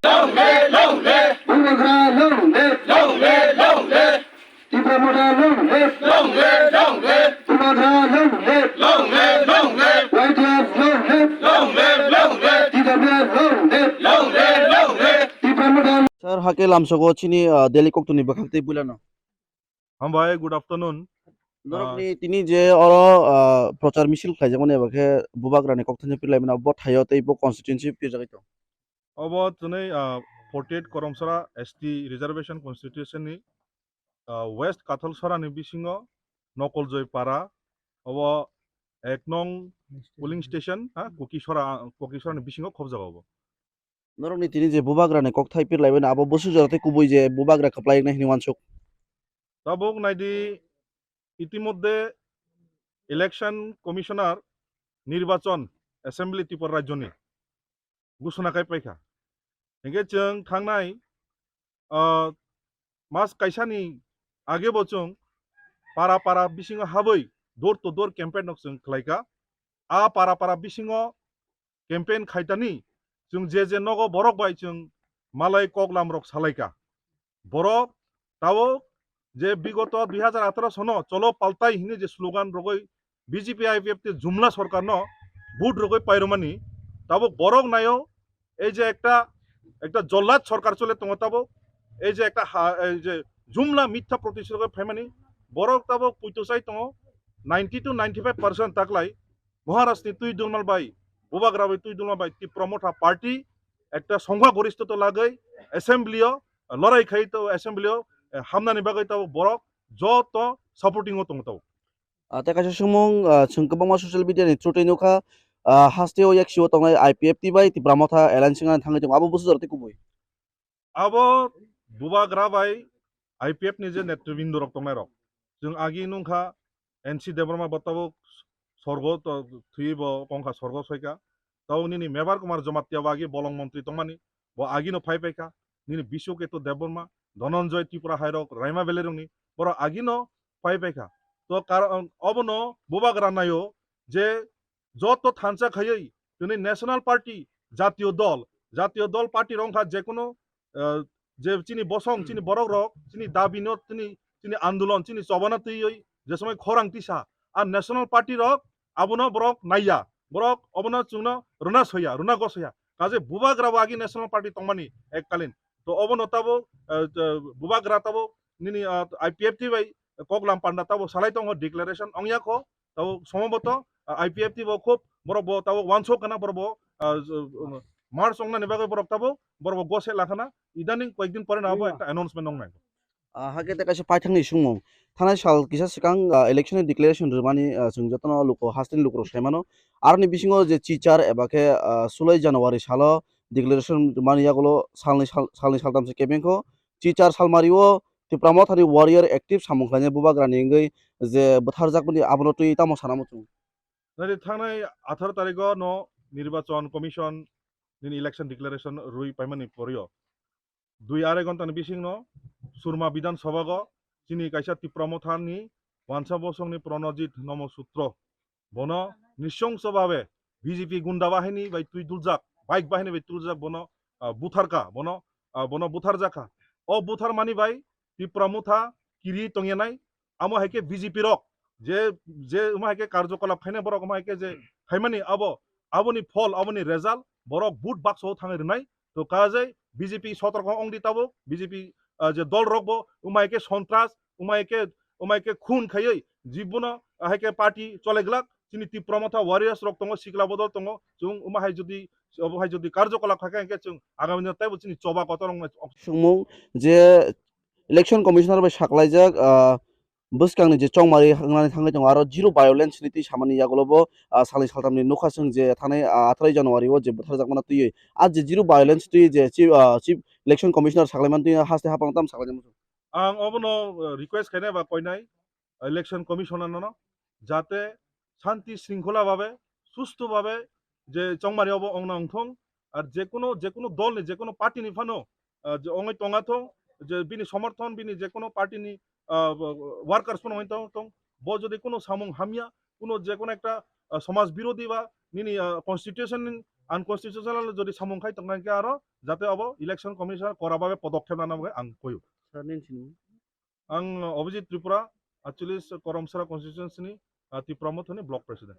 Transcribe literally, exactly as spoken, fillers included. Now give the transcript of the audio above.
Long live, long live. Bubagra long live. Long live, long live. Tipra Motha long live. Long live, long live. Bubagra long live. Long live, long live. Y T F long live. Long live, long live. T W F long live. Long live, long live. Tipra Motha. Sir, hake lamsogo chini, ah, Delhi koktwni bwkhak tei builano. Hambai, good afternoon. Norokni tini je oro, ah, prochar misil khlaijakmani eba khe Bubagrani kokthaino pirlaimani bo thaio tei bo constituency pirjagwi tong. Obo twnwi, ah, forty-eight Koromsora S T reservation constituency ni, ah, West Kathalsorani bisingo Nokoljoy para, obo ek nong polling station, ha, Kokisora, Kokisorani bisingo khobjago obo. Norokni tini je Bubagrani kokthai pirlaimani abo bwswk jora tei kubui je Bubagra kwplai wngnai hinwi uansuk. Tabuk naidi, itimodde election commissioner nirbachon assembly Tripura rajyoni ghosona khai paikha. Hinkhe chwng thangnai, ah, mas kaisani age bo chwng para para bisingo habwi door to door campaign rok chwng khlaikha. A para para bisingo campaign khaitani chwng je je nogo borok bai chwng malai koklam rok salaikha. Borok tabuk je bigoto dui hajar atharo sono cholo paltai hini je slogan rogoi B J P I P F T jumla sorkarno vote rogoi pairomani, tabuk borok naio ei je ekta, ekta jollat sorkar chole tongo tabuk, ei je ekta ha, ei je jumla mitha protisrugoi phaimani, borok tabuk puito chai tongo ninety to ninety five percent taklai Maharashtrani twi dulmal bai, Bubagra bai twi dulmal bai Tipra Motha party ekta songkha goristhoto lagwi assembly o lorai khai to assembly o, eh, hamnani bagwi tabuk borok joto supporting o tongo tabuk. Ah, tei kaisa swngmung, ah, chwng kwbangma social media ni through twi nukha, ah, haste o yaksi o tongnai I P F T bai Tipra Motha alliance wngna thangwi tongo, abo bwswk jora tei kubui? Abo Bubagra bai I P F ni je netribindorok tongnairok, chwng agi nungkha N C Debbarma bo tabuk sorgo to-, thwiwi bo kongkha, sorgo soika. Tabuk nini Mebar Kumar Jamatia bo agi bolong montri tongmani, bo agino phai paikha. Nini Biswaketu Debbarma, Dhananjay Tripura hairok, Raima Valley rokni, borok agino phai paikha. To kar-, obono Bubagra naio je joto thansa khaiwi tini National Party, Jatiyo Dol, Jatiyo Dol party rok wngkha jekono, eh, je chini bosong, chini borok rok, chini dabi no, chini, chini andolon, chini chobana twiwi je somoi khorang tisa, a National Party rok abono borok naiya, borok obono chwngno rwna soya, rwna gosoya. Kaje Bubagra bo agi National Party tongmani ekkalin. To obono tabuk, eh, eh, Bubagra tabuk nini, ah, I P F T bai koklam panda tabuk salai tongo, declaration ongya kho. Tabuk somboto, ah, I P F T bo khub borok bo tabuk uansuk kana borok bo, ah, z-, um, march wngnani bagwi borok tabuk, borok bo gose lakhana, idaning koyekdin pore no abo ekta announcement wngnai. Ah, hakhe tei kaisa paithakni swngmung. Thanai sal kisa swkang, ah, election ni declaration rwmani, ah, chwng jotono luku, hasteni lukurok sai mano. Aroni bisingo je chichar eba khe, ah, sulai January salo declaration rwmani yagulo salni sal, salni saltamse kebengkho. Chichar salmario Tipra Mothani warrior active samung khlainai Bubagrani wngwi je bwtharjakmani abono twi tamo sana muchung? Nai thangnai atharo tarikgo no Nirbachon Commission nini election declaration rwi paimani porio dui arai ghonta ni bisingno Surma Bidhan Sabhago chini kaisa Tipra Mothani wansa bosongni Pranajit Nomo Sutro, bono nisongso babe B J P gunda bahini bai twi duljak, bike bahini bai twi duljak, bono, ah, butharka, bono, ah, bono butharjakha. O butharmani bai Tipra Motha kiri tongyanai, amo hai khe B J P rok je, je omo hai khe karjokolap khainai borok, omo hai khe je khaimani abo, aboni phol, aboni result borok vote baksa o thangwi rwnai. To kajai B J P sotrok ongdi tabuk, B J P, ah, je dol rok bo omo hai khe sontras, omo hai khe, omo hai khe khun khaiwi jibono hai khe party chole glak. Chini Tipra Motha warriors rok tongo, sikla bodol tongo, chwng omo hai jodi, obo hai jodi karjokolap kha khe, hwnkhe chwng agami dino teibo chini choba kotor wngnai. Swngmung je Election Commissioner bai saklaijak, ah, bwskangni je chongmari wngnani thangwi tongo, aro zero violence ni twi samani yagulo bo, ah, salni saltamni nukha chwng je thanai, ah, atharo January o je butharjakmano twiwi. Ah, je zero violence twi je Chief, ah, Chief Election Commissioner saklaimani twi haste haphang tamo saklaijak. Ang obono, ah, request khainai ba koinai Election Commissioner no, jate shanti shringkhola babe, susto babe je chongmari obo ongna wngthong, ar jekono, jekono dol ni, jekono party ni phano, ah, je ongoi tonga thong, je bini somorthon, bini jekono party ni, ah, workers phano ongoi tong, tong, bo jodi kono samung hamya, kono jekono ekta, ah, somaj birodhi ba nini, ah, constitution ni unconstitutional jodi samung khai tongkha khe aro jate abo election commission kora babe podokthep nana bagwi ang koyo. Sir, nini sini? Ang Abhijit Tripura, actually Koromsara constituency ni, ah, Tipra Mothani block president.